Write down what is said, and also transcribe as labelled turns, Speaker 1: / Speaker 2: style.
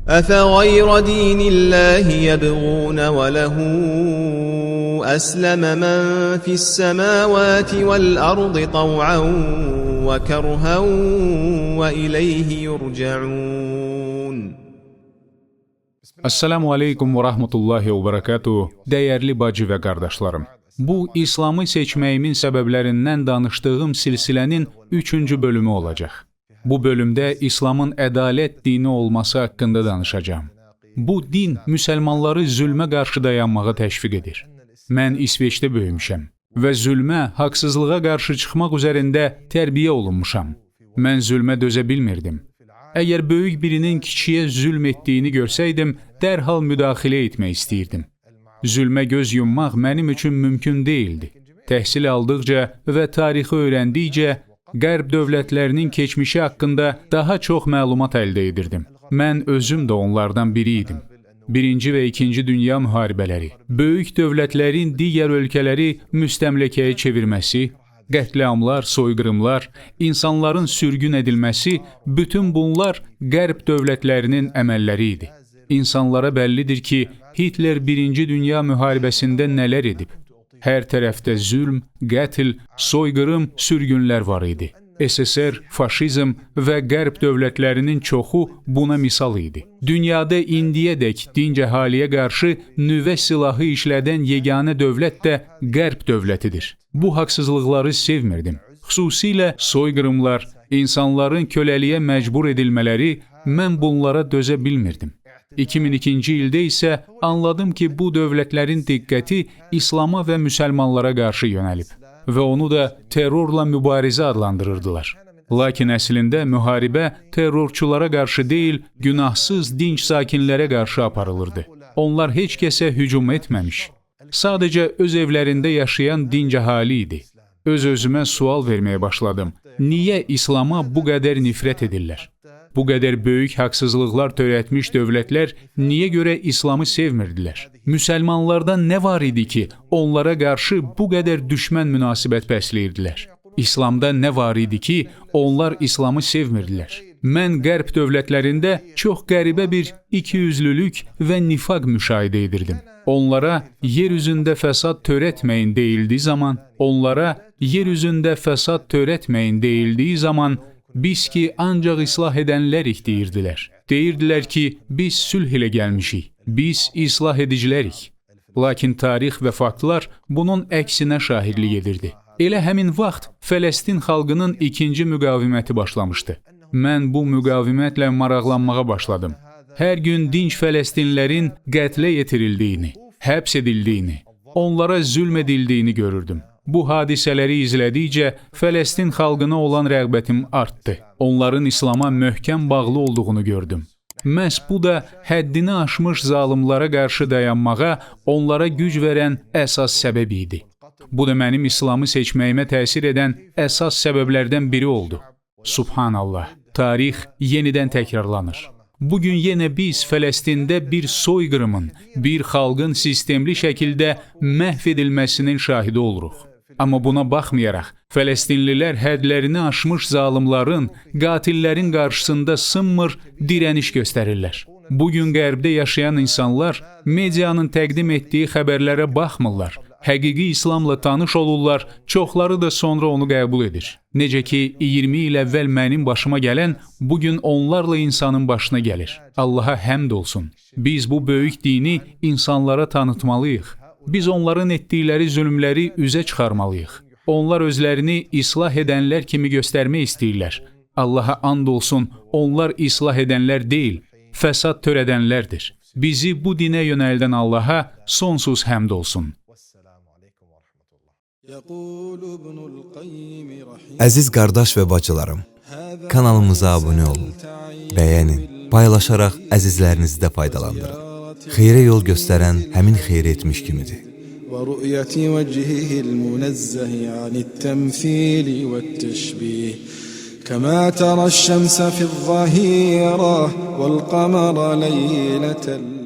Speaker 1: أفغير دين الله يبغون وله أسلم من في السماوات والأرض طوعا وكرها وإليه يرجعون.
Speaker 2: Assalamu aleykum və rahmetullahi və barakatuh, dəyərli bacı və qardaşlarım. Bu, İslamı seçməyimin səbəblərindən danışdığım silsilənin 3-cü bölümü olacaq. Bu bölümdə İslamın ədalət dini olması haqqında danışacağam. Bu din müsəlmanları zülmə qarşı dayanmağa təşviq edir. Mən İsveçdə böyümüşəm və zülmə, haqsızlığa qarşı çıxmaq üzərində tərbiyə olunmuşam. Mən zülmə dözə bilmirdim. Əgər böyük birinin kiçiyə zülm etdiyini görsəydim, dərhal müdaxilə etmək istəyirdim. Zülmə göz yummaq mənim üçün mümkün deyildi. Təhsil aldıqca və tarixi öyrəndikcə, Qərb dövlətlərinin keçmişi haqqında daha çox məlumat əldə edirdim. Mən özüm də onlardan biri idim. Birinci və İkinci Dünya müharibələri, böyük dövlətlərin digər ölkələri müstəmləkəyə çevirməsi, qətliamlar, soyqırımlar, insanların sürgün edilməsi, bütün bunlar Qərb dövlətlərinin əməlləri idi. İnsanlara bəllidir ki, Hitler Birinci Dünya müharibəsində nələr edib. Hər tərəfdə zülm, qətl, soyqırım, sürgünlər var idi. SSR, faşizm və Qərb dövlətlərinin çoxu buna misal idi. Dünyada indiyədək dinc əhaliyə qarşı nüvə silahı işlədən yeganə dövlət də Qərb dövlətidir. Bu haqsızlıqları sevmirdim. Xüsusilə soyqırımlar, insanların köləliyə məcbur edilmələri, mən bunlara dözə bilmirdim. 2002-ci ildə isə anladım ki, bu dövlətlərin diqqəti İslama və müsəlmanlara qarşı yönəlib və onu da terrorla mübarizə adlandırırdılar. Lakin əslində müharibə terrorçulara qarşı deyil, günahsız dinc sakinlərə qarşı aparılırdı. Onlar heç kəsə hücum etməmiş, sadəcə öz evlərində yaşayan dinc əhali idi. Öz-özümə sual verməyə başladım. Niyə İslama bu qədər nifrət edirlər? Bu qədər böyük haqsızlıqlar törətmiş dövlətlər niyə görə İslamı sevmirdilər? Müsəlmanlarda nə var idi ki, onlara qarşı bu qədər düşmən münasibət bəsləyirdilər? İslamda nə var idi ki, onlar İslamı sevmirdilər? Mən Qərb dövlətlərində çox qəribə bir ikiyüzlülük və nifaq müşahidə edirdim. Onlara yer üzündə fəsad törətməyin deyildiyi zaman, onlara yer üzündə fəsad törətməyin deyildiyi zaman, biz ki ancaq islah edənlərik deyirdilər. Deyirdilər ki, biz sülh ilə gəlmişik, biz islah edicilərik. Lakin tarix və faktlar bunun əksinə şahidlik edirdi. Elə həmin vaxt Fələstin xalqının ikinci müqaviməti başlamışdı. Mən bu müqavimətlə maraqlanmağa başladım. Hər gün dinc Fələstinlərin qətlə yetirildiyini, həbs edildiyini, onlara zülm edildiyini görürdüm. Bu hadisələri izlədikcə Fələstin xalqına olan rəğbətim artdı. Onların İslama möhkəm bağlı olduğunu gördüm. Məhz bu da həddini aşmış zalimlara qarşı dayanmağa, onlara güc verən əsas səbəb idi. Bu da mənim İslamı seçməyimə təsir edən əsas səbəblərdən biri oldu. Subhanallah, tarix yenidən təkrarlanır. Bugün yenə biz Fələstində bir soyqırımın, bir xalqın sistemli şəkildə məhv edilməsinin şahidi oluruq. Amma buna baxmayaraq, Fələstinlilər hədlərini aşmış zalimların, qatillərin qarşısında sınmır, dirəniş göstərirlər. Bugün Qərbdə yaşayan insanlar medianın təqdim etdiyi xəbərlərə baxmırlar, həqiqi İslamla tanış olurlar, çoxları da sonra onu qəbul edir. Necə ki, 20 il əvvəl mənim başıma gələn, bugün onlarla insanın başına gəlir. Allaha həmd olsun. Biz bu böyük dini insanlara tanıtmalıyıq. Biz onların etdikləri zülmləri üzə çıxarmalıyıq. Onlar özlərini islah edənlər kimi göstərmək istəyirlər. Allaha and olsun, onlar islah edənlər deyil, fəsad törədənlərdir. Bizi bu dinə yönəldən Allaha sonsuz həmd olsun.
Speaker 3: Əziz qardaş və bacılarım, kanalımıza abunə olun, bəyənin, paylaşaraq əzizlərinizi də faydalandırın. Xeyrə yol göstərən həmin xeyri etmiş kimidir.
Speaker 4: ورؤية وجهه المنزه عن التمثيل والتشبيه كما ترى الشمس في الظهيرة والقمر ليلة.